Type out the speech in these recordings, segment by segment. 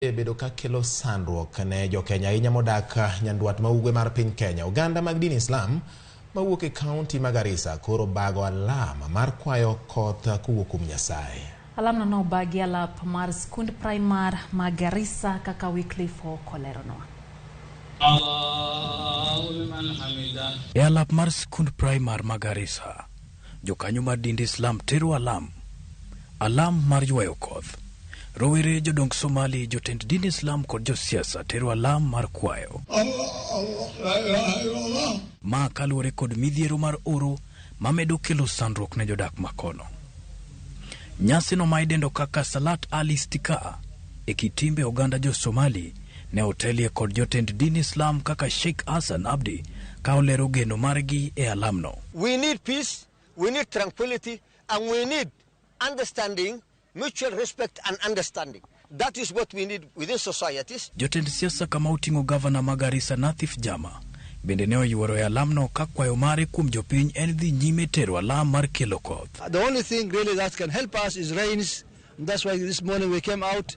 Bedo ka kelo sandruok ne jokenya ahinya modak nyandwat ma ugwe mar piny Kenya. Oganda mag din Islam mawuok e kaunti ma Garissa koro bago alam mar kwayo koth kowuok kuom Nyasaye. Alamno nobagi alap mar skund primar ma Garissa kaka Wycliffe okoleronwa. E alap mar skund primar ma Garissa, jokanyo mar dind Islam tero alam. Alam mar ywayo koth. Rowere, jodong Somali, jotend din Islam kod josiasa tero alam mar kwayo. Ma kaluwore kod midhiero mar oro mamedo kelo sandruok ne jodak makono. Nyasino ma idendo kaka Salat al Istika e kit timbe oganda jo Somali ne otelie kod jotend din Islam kaka Sheikh Hassan Abdi ka olero geno margi e alamno. We need peace, we need tranquility, and we need understanding, mutual respect and understanding. That is what we need within societies. Jotend siasa kama oting'o gavana ma Garissa Nathif Jama bende ne oyuoro e alamno ka kwayo mare kuom jopiny en dhi nyime tero alam mar kelo koth. The only thing really that can help us is rains. And that's why this morning we came out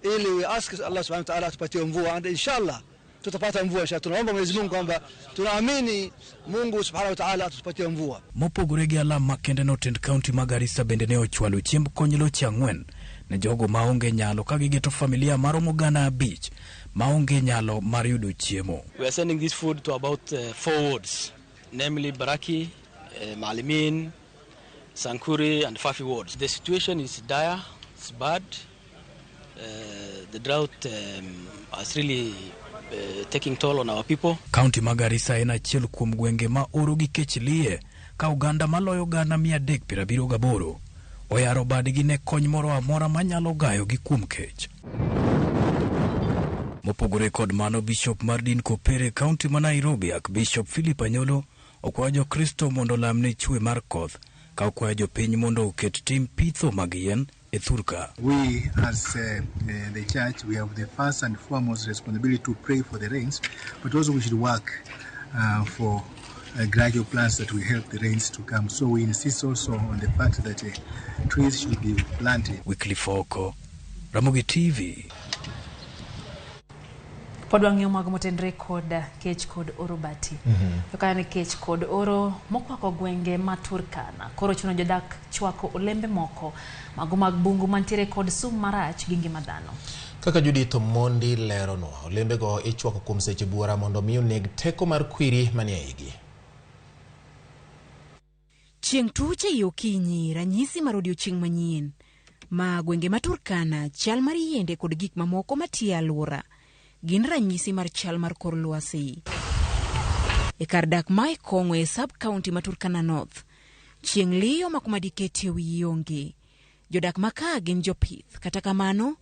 ili we ask Allah subhanahu wa ta'ala tupatie mvua, and inshallah tutapata mvua inshallah. Tunaomba Mwenyezi Mungu kwamba tunaamini Mungu subhanahu wa ta'ala atupatie mvua. Mopogore gi alam makende no, tend kaunti ma Garissa bende ne ochwalo chiemb kony loche ang'wen ne jogo maonge nyalo ka gigeto familia maromo 5,000 maonge nyalo mar yudo chiemo. We are sending this food to about 4 wards, namely Baraki, Malimin, Sankuri and Fafi wards. The situation is dire, it's bad. The drought has really taking toll on our people. Kaunti ma Garissa en achiel kuom gwenge ma oro gi kech liye ka oganda maloyo 378,000 oyaro badgi ne kony moro amora manyalo gayogi kuom kech. Mopogore kod mano, Bishop mar din Kopere kaunti ma Nairobi, Archbishop Philip Anyolo okwayo Jokristo mondo olamne chwe mar koth ka okwayo jopiny mondo oket tim pitho mag yien e thurka. We as the church, we have the first and foremost responsibility to pray for the rains, but also we should work for gradual plans that will help the rains to come. So we insist also on the fact that trees should be planted. Wycliffe Oko, Ramogi TV. Pod wang'iyo mago motenre kod kech kod oro bati. To ka ni kech kod oro mokwako gwenge ma Turkana, koro chuno jodak chwako olembe moko mago mag bungu mantiere kod sum marach gi ngima dhano. Kaka Judith Omondi leronwa, olembego ichwako kuom seche buora mondo mi oneg teko mar kwiri manie igi. Chieng' tuch ei okinyi, ranyisi mar odiochieng' manyien. Ma gwenge ma Turkana, chal mar yiende kod gik mamoko matiyo e alwora gin ranyisi mar chal mar kor lwasi. E kar dak ma Ikong'o e sub county ma Turkana North, chieng' liyo ma kuma diketie wiyi onge. Jodak ma ka gin jopith, kata kamano,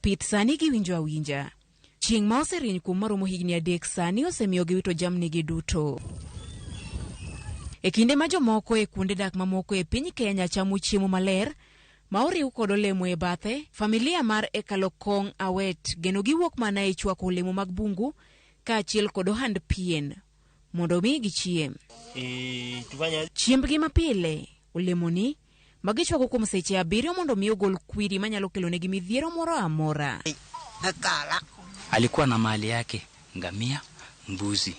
pith sani giwinjo awinja. Chieng' ma oserieny kuom maromo higni 3 sani osemiyo giwito jamnigi duto. E kinde ma jomoko e kuonde dak mamoko e piny Kenya chamo chiemo maler ma oriw kod olemo e bathe, familia mar Ekalokong Awet geno giwuok mana e chwako olemo mag bungu kaachiel kod ohand pien mondo mi gichiem. Chiembgi mapile, olemoni ma gichwako kuom seche 7 mondo mi ogol kwiri manyalo kelonegi midhiero moro amora. Alikuwa na mali yake, ngamia, mbuzi.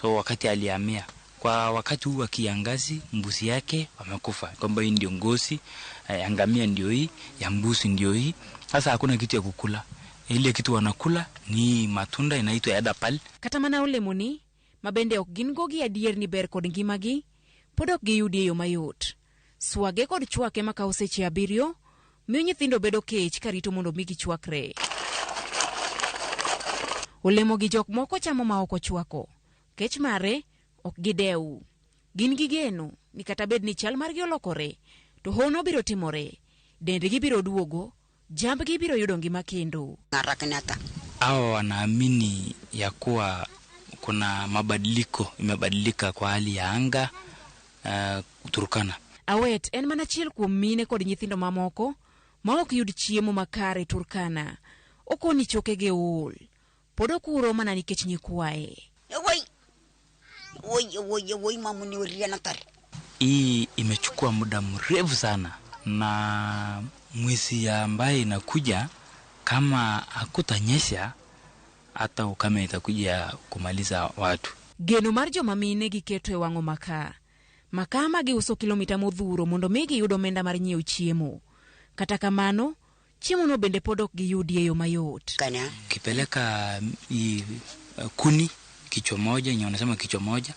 So wakati alihamia, kwa wakati huu wa kiangazi, mbuzi yake wamekufa. Kwamba hii ndio ngozi, ya ngamia ndio hii, ya mbuzi ndio hii. Sasa hakuna kitu ya kukula. Ile kitu wanakula ni matunda inaitwa adapal. Kata mana olemoni, mabende ok gin go gi adier ni ber kod ngimagi, pod ok giyudi e yo mayot. Swage kod chwake makawo seche 7 miyo nyithindo bedo kech karito mondo mi gichwakre. Olemo gi jok moko chamo ma ok ochwako. Kech mare ok gidew. Gin gi geno ni kata bed ni chal margi olokore, to hono biro timore, dendgi biro duogo, jambgi biro yudo ngima kendo. Hawa wanaamini ya kuwa kuna mabadiliko, imebadilika kwa hali ya anga, Turkana. Awet en mana achiel kuom mine kod nyithindo mamoko ma ok yud chiemo makare Turkana. Okoni chokege ool. Pod okuro mana nikech nyikwaye. Hii imechukua muda mrefu sana, na mwezi ambaye inakuja Kama hakutanyesha hata ukame itakuja kumaliza watu. Geno mar joma mine giketo e wang'o makaa. Makaa ma giuso kilomita modhuro mondo mi giyud omenda mar nyiewo chiemo. Kata kamano, chiemo no bende pod ok giyudi e yo mayot. Kipeleka kuni kichwa moja, yenye wanasema kichwa moja,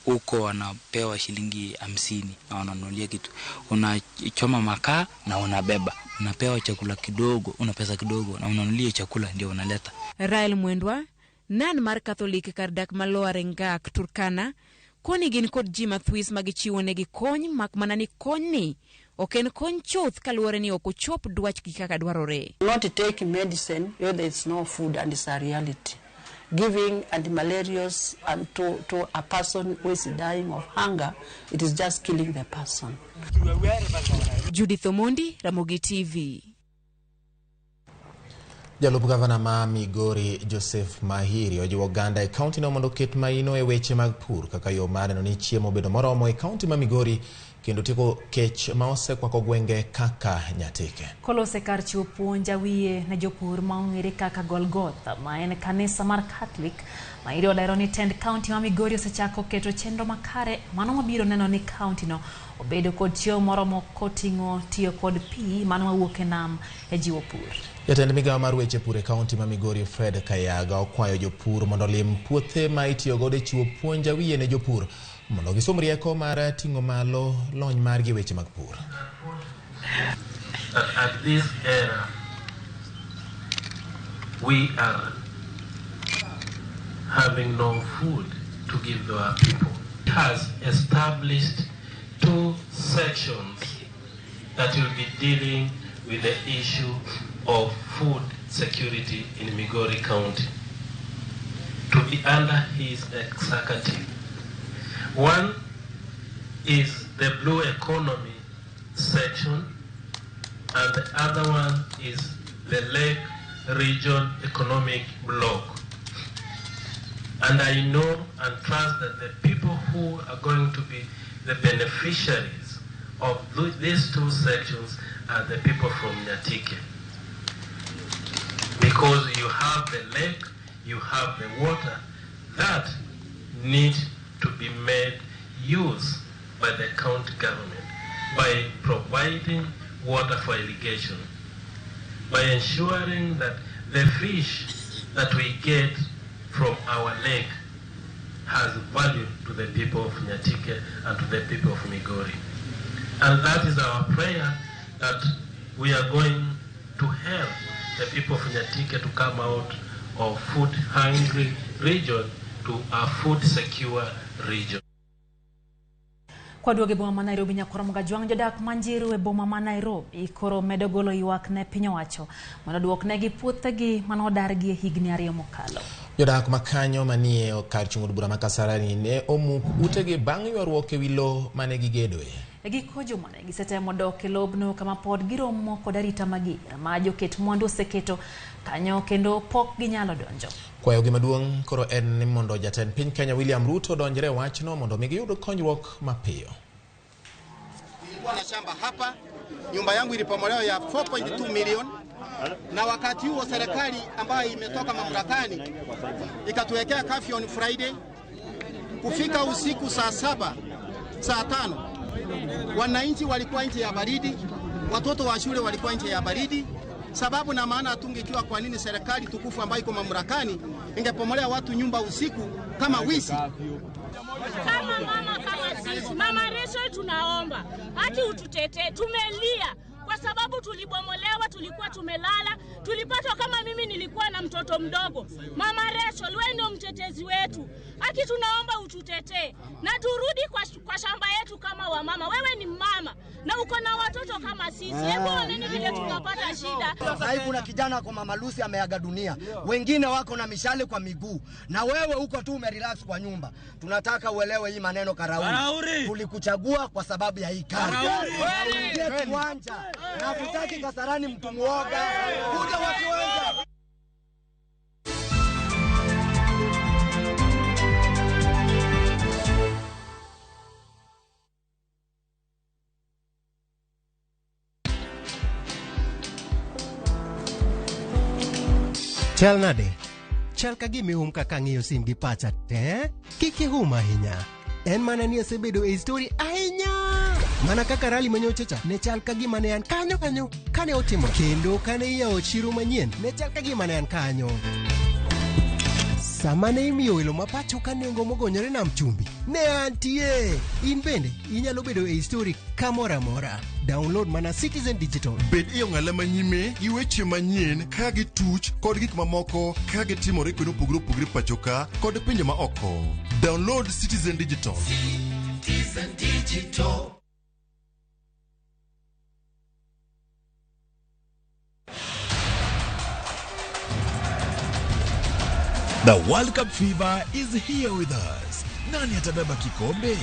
huko wanapewa shilingi 50 na wananunulia kitu. Unachoma makaa na unabeba, unapewa chakula kidogo, una pesa kidogo na unanunulia chakula ndio unaleta. Rael Mwendwa, nan mar Catholic kar dak ma Lower Rengak, Turkana, koni gin kod ji mathwis ma gichiwo negi kony mak mana ni konyni ok en kony chuth kaluwore ni ok ochop dwachgi kaka dwarore. Not take medicine where there is no food, and it's a reality. Giving antimalarials and to a person who is dying of hunger, it is just killing the person. Judith Omondi, Ramogi TV. Jalup gavana ma Migori Joseph Mahiri ojiwo oganda e kaunti no mondo oket maino e weche mag pur kaka yo mar neno ni chiemo obedo moromo e kaunti ma Migori kendo tieko kech ma osekwako gwenge kaka Nyatike. Kolose kar chiwo puonj awiye ne jopur ma ong'ere kaka Golgotha, ma en kanisa mar Catholic. Mahiri olero ni tend kaunti ma Migori osechako keto chenro makare mano mabiro neno ni kaunti no obedo kod chiemo moromo koting'o tiyo kod pi mano mawuok e nam e jiwo pur. Jatend migawo mar weche pur e kaunti ma Migori Fred Kayaga okwayo jopur mondo olim puothe ma itiyo godo e chiwo puonj awiye ne jopur mondo gisom rieko mar ting'o malo lony margi e weche mag pur. At this era, we are having no food to give to our people. It has established 2 sections that will be dealing with the issue of food security in Migori County, to be under his executive. One is the blue economy section, and the other one is the Lake Region Economic Block. And I know and trust that the people who are going to be the beneficiaries of these 2 sections are the people from Nyatike. Because you have the lake, you have the water that need to be made use by the county government by providing water for irrigation, by ensuring that the fish that we get from our lake has value to the people of Nyatike and to the people of Migori. And that is our prayer, that we are going to help the people of Nyatike to come out of food hungry region to a food secure region. Kwaduogo e boma ma Nairobi nyakwar Mugajwang' jodak manjiru e boma ma Nairobi koro medo golo ywak ne piny owacho mondo duoknegi puothegi manodargi e higni 2 mokalo. Jodak makanyo manie kar chung' od bura ma Kasarani ne omuk utegi bang' ywaruok ewi lowo mane gigedoe. E giko juma ne gisetemo dok e lobno kama pod giromo kod arita mager ma joket mwandu oseketo kanyo kendo pok ginyalo donjo. Kwayogi maduong' koro en ni mondo jatend piny Kenya William Ruto odonjre e wachno mondo mi giyud konyruok mapiyo. Nilikuwa na shamba hapa, nyumba yangu ilipomolewa ya 4.2 million, na wakati huo serikali ambayo imetoka mamlakani ikatuwekea curfew on Friday kufika usiku saa 7, saa 5. Wananchi walikuwa nje ya baridi, watoto wa shule walikuwa nje ya baridi. Sababu na maana tungejua kwa nini serikali tukufu ambayo iko mamlakani ingepomolea watu nyumba usiku kama wizi. Kama mama, kama sisi, Mama Rachel, tunaomba haki ututetee. Tumelia kwa sababu tulibomolewa, tulikuwa tumelala, tulipatwa kama mimi nilikuwa na mtoto mdogo. Mama Rachel, wewe ndio mtetezi wetu. Haki tunaomba ututetee na turudi kwa shamba yetu kama wamama. Wewe ni mama na uko na watoto kama sisi. Hebu oneni vile tunapata shida. Sasa kuna kijana kwa Mama Lucy ameaga dunia. Wengine wako na mishale kwa miguu. Na wewe uko tu umerelax kwa nyumba. Tunataka uelewe hii maneno Karauri. Tulikuchagua kwa sababu ya hii kazi. Uingie kiwanja. Na futaki Kasarani mtu muoga. Kuja wa kiwanja. Chal nade? Chal ka gima ihum kaka ang'iyo sim gi pacha te. Kik ihum ahinya. En mana ni asebedo e story ahinya. Mana kaka rally manyocha cha ne chal ka gima ne an kanyo kanyo kane otimo kendo kane iyawo chiro manyien ne chal ka gima ne an kanyo. Sama ne imiyo welo ma pacho ka nengo mogonyore nam chumbi, ne antie. In bende inyalo bedo e story kamoro amora. Download mana Citizen Digital. Bed e ong'ala manyime gi weche manyien ka gituch kod gik mamoko ka gitimore kuonde mopogore opogore pacho ka kod pinje ma oko. Download Citizen Digital. Citizen Digital. The World Cup fever is here with us. Nani atabeba kikombe?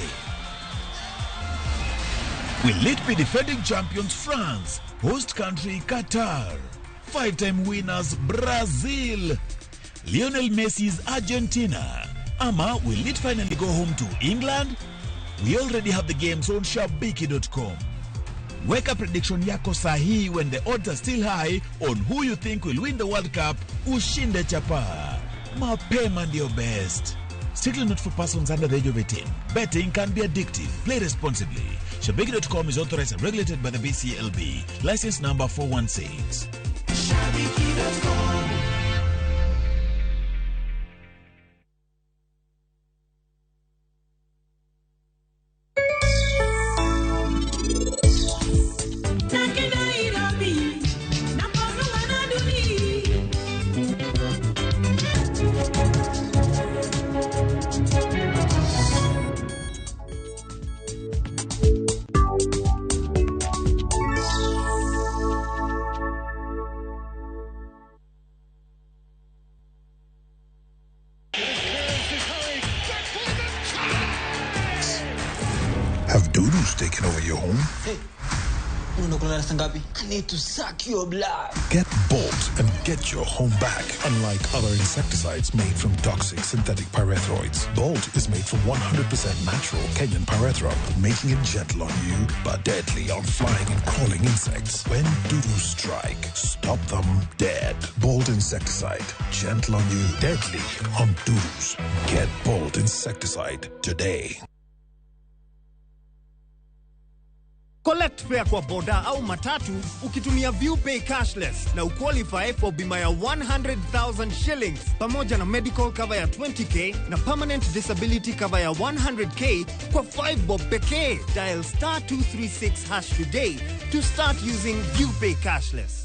Will it be defending champions France, host country Qatar, five-time winners Brazil, Lionel Messi's Argentina, ama will it finally go home to England? We already have the games on shabiki.com. Weka prediction yako sahihi when the odds are still high on who you think will win the World Cup. Ushinde chapa. Mapema ndio best. Strictly not for persons under the age of 18. Betting can be addictive. Play responsibly. Shabiki.com is authorized and regulated by the BCLB. License number 416. Shabiki.com. Have dudus taken over your home? Hey, unakula ngapi? I need to suck your blood. Get Bolt and get your home back. Unlike other insecticides made from toxic synthetic pyrethroids, Bolt is made from 100% natural Kenyan pyrethrum, making it gentle on you but deadly on flying and crawling insects. When dudus strike, stop them dead. Bolt insecticide, gentle on you, deadly on dudus. Get Bolt insecticide today. Collect fare kwa boda au matatu ukitumia ViewPay cashless na uqualify for bima ya 100,000 shillings pamoja na medical cover ya 20K na permanent disability cover ya 100K kwa 5 bob pekee. Dial star 236 hash today to start using ViewPay cashless.